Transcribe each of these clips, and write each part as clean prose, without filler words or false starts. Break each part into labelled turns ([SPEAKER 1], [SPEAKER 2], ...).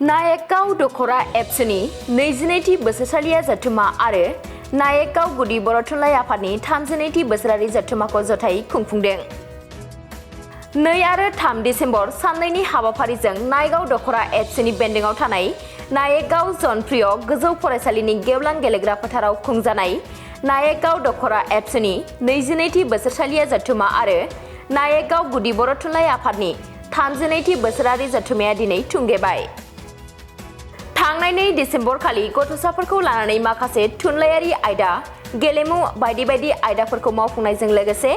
[SPEAKER 1] नायकगाव दखरा एबसुनि 22थि बोसोरसालिया जथुमा आरो नायकगाव गुदि बर' थुनलाइ आफादनि 32थि बोसोरारि जथुमाखौ जथायै खुंफुंदों। 2 आरो 3 डिसेम्बर साननैनि हाबाफारिजों नायगाव दखरा एबसुनि बेन्दोंआव थानाय नायकगाव जनप्रिय गोजौ फरायसालिनि गेवलां गेलेग्रा फोथाराव खुंजानाय नायकगाव दखरा एबसुनि 22थि बोसोरसालिया जथुमा आरो नायकगाव गुदि बर' थुनलाइ आफादनि 32थि बोसोरारि जथुमाया दिनै थुंगेबाय। थांनाय 2 डिसेम्बर खालि गथ'साफोरखौ लानानै माखासे थुनलाइयारि आयदा, गेलेमु बायदि बायदि आयदाफोरखौ मावफुंनायजों लोगोसे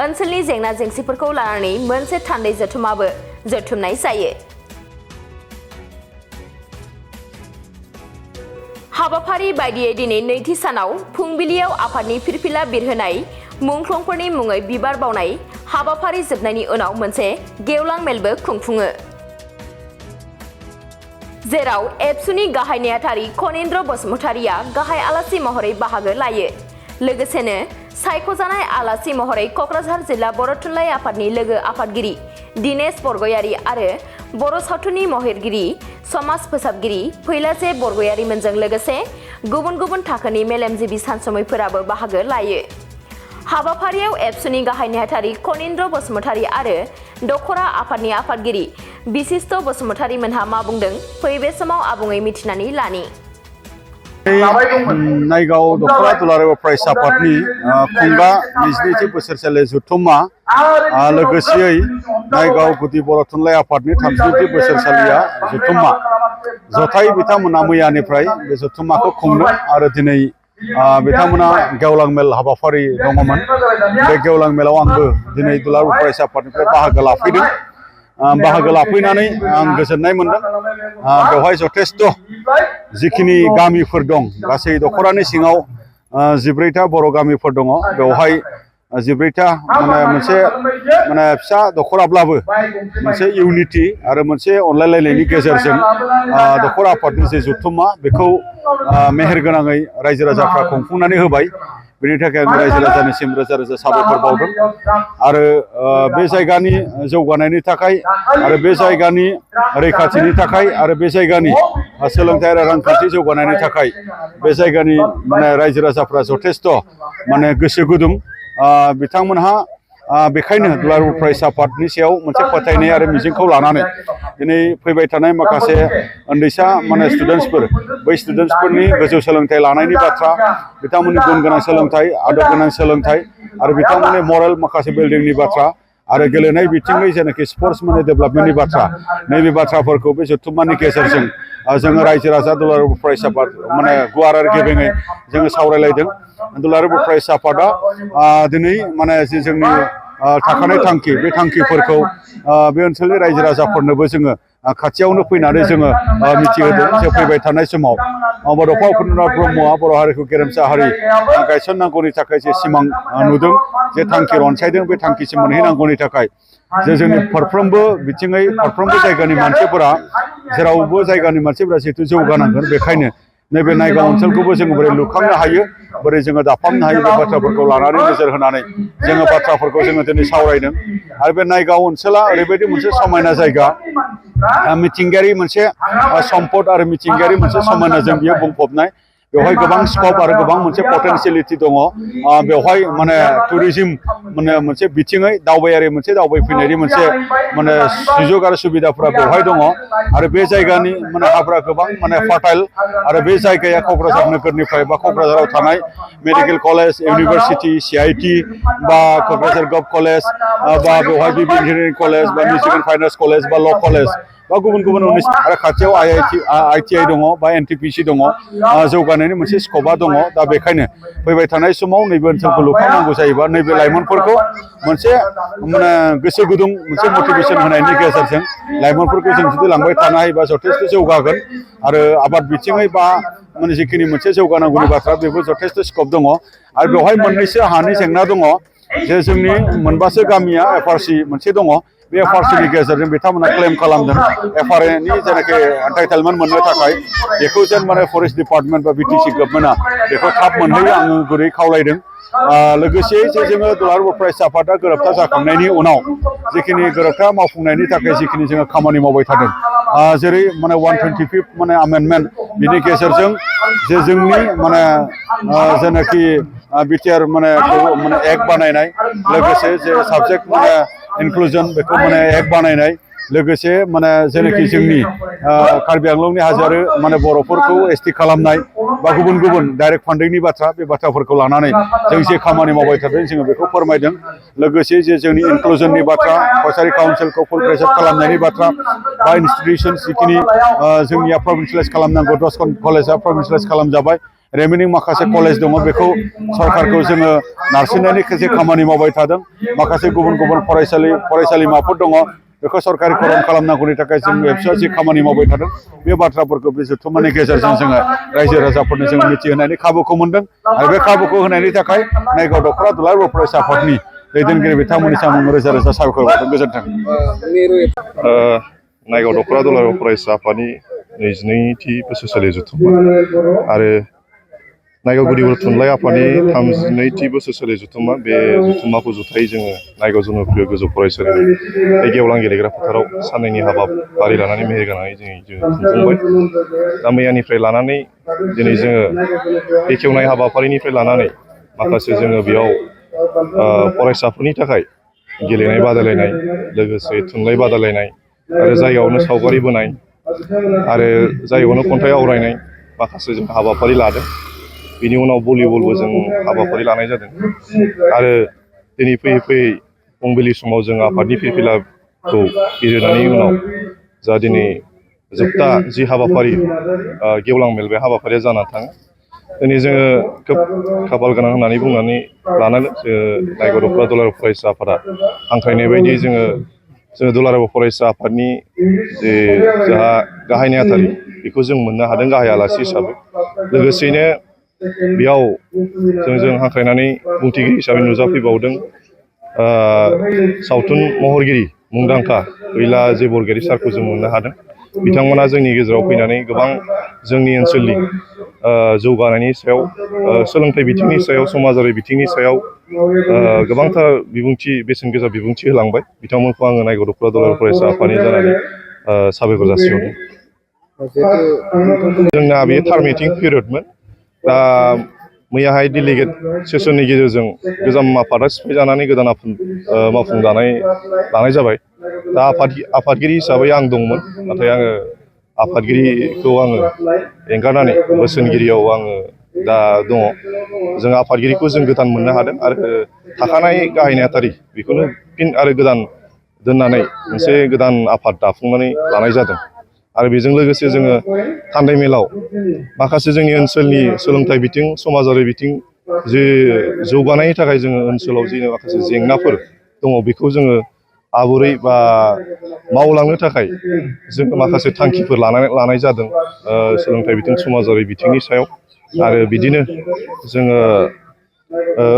[SPEAKER 1] ओनसोलनि जेंना जेंसिफोरखौ लानानै मोनसे थान्दै जथुमाबो जथुमनाय जायो। हाबाफारि बायदियै दिनै नैथि सानाव फुंबिलियाव आफादनि फिरफिला बिरहोनाय मुंख्लंफोरनि मुङै बिबार बावनाय हाबाफारि जोबनायनि उनाव मोनसे गेवलां मेलबो खुंफुङो। जेराव एबसुनि गाहाय नेहाथारि खनीन्द्र बसुमतारिया गाहाय आलासि महरै बाहागो लायो। लोगोसेनो सायख'जानाय आलासि महरै क'क्राझार जिल्ला बर' थुनलाइ आफादनि लोगो आफादगिरि दिनेश बरगयारी आरो बर' सावथुननि महरगिरि समाज फोसाबगिरि फैलाजे बरगयारीमोनजों लोगोसे गुबुन गुबुन थाखोनि मेलेमजिबि सानसुमैफोराबो बाहागो लायो। हाबाफारियाव एबसुनि गाहाय नेहाथारि खनीन्द्र बसुमतारी आरो दखरा आफादनि आफादगिरि बिशिष्ट बसुमतारी मोनहा मा बुंदों फै बे समाव आबुङै मिथिनानै लानि।
[SPEAKER 2] नायगाव दखरा दुलाराय फरायसा आफादनि खुंगा 22थि बोसोरसालि जथुमा लोगोसेयै नायगाव गुदि बर' थुनलाइ आफादनि 32थि बोसोरसालिया जथुमा जथाय बिथांमोना मैयानिफ्राय बे जथुमाखौ खुंनो आरो दिनै बिथांमोना गेवलां मेल हाबाफारि दङमोन। बे गेवलां मेलाव आंबो दिनै दुलाराय फरायसा आफादनिफ्राय बाहागो लाफैदों। बाहागो लाफैनानै आं गोजोननाय मोनदों। बेवहाय जथेस्थ' जिखिनि गामिफोर दं गासै दखरानि सिङाव 14था बर' गामिफोर दङ। बेवहाय 14था मोनसे फिसा दखराब्लाबो मोनसे इउनिटि आरो मोनसे अनलायलायनायनि गेजेरजों दखरा आफादनि जे जथुमा बेखौ मेहेरगोनाङै रायजो राजाफ्रा खुंफुंनानै होबाय। बेनि थाखाय आं रायजो राजानिसिम रोजा रोजा साबायखर बावदों आरो बे जायगानि जौगानायनि थाखाय आरो बे जायगानि रैखाथिनि थाखाय आरो बे जायगानि सोलोंथाइ आरो रांखान्थि जौगानायनि थाखाय बे जायगानि रायजो राजाफ्रा जथेस्थ' गोसो गुदुं। बिथांमोनहा बेखायनो दुलाराय फरायसा आफादनि सायाव मोनसे फोथायनाय आरो मिजिंखौ लानानै दिनै फैबाय थानाय माखासे उन्दैसा स्टुडेन्टसफोर बै स्टुडेन्टसफोरनि गोजौ सोलोंथाइ लानायनि बाथ्रा, बिथांमोननि गुन गोनां सोलोंथाइ, आदब गोनां सोलोंथाइ आरो बिथांमोननि मरेल माखासे बिल्डिंनि बाथ्रा आरो गेलेनाय बिथिंनि जेनाखि स्पर्ट्समेन डेभेलपमेन्टनि बाथ्रा, नैबे बाथ्राफोरखौ बे जथुम्मानि गेजेरजों जोङो रायजो राजा दुलाराय फरायसा आफाद गुवार आरो गेबेङै जोङो सावरायलायदों। दुलाराय फरायसा आफादा दिनै जि जोंनि थाखानाय थांखि बे थांखिफोरखौ बे ओनसोलनि रायजो राजाफोरनोबो जोङो खाथियावनो फैनानै जोङो मिथिहोदों जे फैबाय थानाय समाव बड'फा उपेन्द्रनाथ ब्रह्मआ बर' हारिखौ गेरेमसा हारि गायसननांगौनि थाखाय जे सिमां नुदों, जे थांखि रनसायदों, बे थांखिसिम मोनहैनांगौनि थाखाय जे जोंनि फारफ्रोमबो बिथिङै फारफ्रोमबो जायगानि मानसिफोरा जेरावबो जायगानि मानसिफोरा जिहेतु जौगानांगोन, बेखायनो नैबे नायगाव ओनसोलखौबो जोङो बोरै लुखांनो हायो, बोरै जोङो दाफामनो हायो, बे बाथ्राफोरखौ लानानै नोजोर होनानै जोङो बाथ्राफोरखौ जोङो दिनै सावरायदों। आरो बे नायगाव ओनसोला ओरैबायदि मोनसे समायना जायगा, मिथिंगायारि मोनसे सम्पद आरो मिथिंगायारि मोनसे समायनाजों बियो बुंफबनाय। बेवहाय गोबां स्कप आरो गोबां मोनसे पटेनसियेलिटि दङ। बेवहाय टुरिज्म मोनसे बिथिङै दावबायारि मोनसे दावबायफैनायनि मोनसे सुजुग आरो सुबिदाफोरा बेवहाय दङ। आरो बे जायगानि हाफोरा गोबां फार्टाइल आरो बे जायगाया क'क्राझार नोगोरनिफ्राय बा क'क्राझाराव थानाय मेडिकेल कलेज, इउनिभारसिटि, CIT बा क'क्राझार गभ कलेज बा बेवहाय BB इन्जिनियारिं कलेज बा मिउजिक एन्ड फाइन कलेज बा ल' कलेज बा गुबुन गुबुन आरो खाथियाव ITI दङ बा NTPC दङ। जौगानायनि मोनसे स्कपा दङ। दा बेखायनो फैबाय थानाय समाव नैबे ओनसोलखौ लुखांनांगौ जायोबा नैबे लाइमोनफोरखौ मोनसे गोसो गुदुं मोनसे मटिभेसन होनायनि गेजेरजों लाइमोनफोरखौ जों जुदि लांबाय थानो हायोबा जथेस्थ' जौगागोन। आरो आबाद बिथिङै बा जिखिनि मोनसे जौगानांगौनि बाथ्रा बेबो जथेस्थ' स्कप दङ। आरो बेवहाय मोननैसो हानि जेंना दङ। जे जोंनि मोनबासो गामिया FRC मोनसे दङ। बे एफआरसिनि गेजेरजों बिथांमोना क्लेम खालामदों एफआरएनि जेनाखि एन्टाइटेलमेन्ट मोननो थाखाय बेखौ जेन माने फरेस्ट डिपार्टमेन्ट बा बिटिसि गभर्नमेन्टआ बेखौ थाब मोनहैयो आङो गुरै खावलायदों। लोगोसे जे जोङो दुलाराय बर' फरायसा आफादा गोरोबथा जाखांनायनि उनाव जिखिनि गोरोबथा मावफुंनायनि थाखाय जिखिनि जोङो खामानि मावबाय थादों जेरै माने 125 माने आमेन्डमेन्ट बिनि गेजेरजों जे जोंनि माने जेनाखि बिटिआर माने एक्ट बानायनाय लोगोसे जे साबजेक्ट माने इनक्लुजन बेखौ माने एक्ट बानायनाय लोगोसे माने जेनाखि जोंनि कार्बि आंलंनि हाजोआरि माने बर'फोरखौ एसटि खालामनाय बा गुबुन गुबुन डाइरेक्ट फान्डिंनि बाथ्रा बे बाथ्राफोरखौ लानानै जों जे खामानि मावबाय थादों जोङो बेखौ फोरमायदों। लोगोसे जे जोंनि इनक्लुजननि बाथ्रा कसारि काउन्सिलखौ फुल प्रेसार खालामनायनि बाथ्रा बा इनस्टिटिउसन जिखिनि जोंनिया प्रभिन्सियेलाइज खालामनांगौ 10 कलेजआ प्रभिन्सियेलाइज खालामजाबाय रिमेनिं माखासे कलेज दङ बेखौ सरकारखौ जोङो नारसिननायनि जे खामानि मावबाय थादों। माखासे गुबुन गुबुन फरायसालिमाफोर दङ बेखौ सरकारिकरन खालामनांगौनि थाखाय जों एबसुआ जि खामानि मावबाय थादों बे बाथ्राफोरखौ बे जथुम्मानि गेजेरजों जोङो रायजो राजाफोरनो जोङो मिथिहोनायनि खाबुखौ मोनदों आरो बे खाबुखौ होनायनि थाखाय नायगाव दख'रा दुलाराय बर' फरायसा आफादनि दैदेनगिरि बिथांमोननि सायाव रोजा रोजा साबायखर बावदों। गोजोन्थों।
[SPEAKER 3] नायगाव दख'रा दुलाराय बर' फरायसा आफादनि 22थि बोसोरसालि जथुम्मा आरो नायगाव गुदि बर' थुनलाइ आफादनि 32थि बोसोरसालि जथुम्मा बे जथुम्माखौ जथायै जोङो नायगाव जनप्रिय गोजौ फरायसालिनि बे गेवलां गेलेग्रा फोथाराव साननैनि हाबाफारि लानानै मेहेरगोनाङै जोङो खुंफुंबाय। दा मैयानिफ्राय लानानै दिनै जोङो बेखेवनाय हाबाफारिनिफ्राय लानानै माखासे जोङो बेयाव फरायसाफोरनि थाखाय गेलेनाय बादायलायनाय लोगोसे थुनलाइ बादायलायनाय आरो जायगायावनो सावगारि बोनाय आरो जायगायावनो खन्थाइ आवरायनाय माखासे जों हाबाफारि लादों। बिनि उनाव भलिबलबो जों हाबाफारि लानाय जादों आरो दिनै फैयै फैयै फुंबिलि समाव जों आफादनि फिरफिलाखौ बिजिरनायनि उनाव जा दिनै जोबथा जि हाबाफारि गेवलां मेल बे हाबाफारिया जानानै थाङो। दिनै जोङो खोब खाफाल गोनां होननानै बुंनानै लानांगोन नायगाव दख'रा दुलाराय फरायसा आफादा हांख्रायनाय बायदि जोङो दुलाराय बर' फरायसा आफादनि जे जोंहा गाहाय नेहाथारि बेखौ जों मोननो हादों गाहाय आलासि हिसाबै। लोगोसेयैनो बेयाव जों हांख्रायनानै बुंथिगिरि हिसाबै नुजाफैबावदों सावथुन महरगिरि मुंदांखा फैला जे बरगयारि सारखौ जों मोननो हादों। बिथांमोना जोंनि गेजेराव फैनानै गोबां जोंनि ओनसोलनि जौगानायनि सायाव सोलोंथाइ बिथिंनि सायाव समाजारि बिथिंनि सायाव गोबांथार बिबुंथि बेसेन गोसा बिबुंथि होलांबाय। बिथांमोनखौ आङो नायगाव दख'रा दुलाराय फरायसा आफादनि जानानै साबायखर जासिहरदों। जोंना बे थार्म मिटिं पिरियडमोन। दा मैयाहाय डेलिगेट सेसननि गेजेरजों गोजाम आफादा सिफायजानानै गोदान मावफुं लानाय जाबाय। दा आफादगिरि हिसाबै आं दंमोन, नाथाय आङो आफादगिरिखौ आङो एंगारनानै बोसोनगिरियाव आङो दा दङ। जों आफादगिरिखौ जों गोदान मोननो हादों आरो थाखानाय गाहाय नेहाथारि बेखौनो फिन आरो गोदान दोननानै मोनसे गोदान आफाद दाफुंनानै लानाय जादों। आरो बेजों लोगोसे जोङो थान्दै मेलाव माखासे जोंनि ओनसोलनि सोलोंथाइ बिथिं समाजारि बिथिं जे जौगानायनि थाखाय जोङो ओनसोलाव जे माखासे जेंनाफोर दङ बेखौ जोङो आबुरै बा मावलांनो थाखाय जोङो माखासे थांखिफोर लानाय जादों सोलोंथाइ बिथिं समाजारि बिथिंनि सायाव। आरो बिदिनो जोङो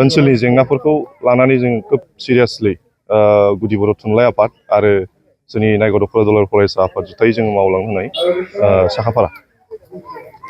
[SPEAKER 3] ओनसोलनि जेंनाफोरखौ लानानै जों खोब सिरियासलि गुदि बर' थुनलाइ आफाद आरो जोंनि नायगाव दख'रा दुलाराय फरायसा आफाद जुथायै जोङो मावलांनो होनाय साखाफारा।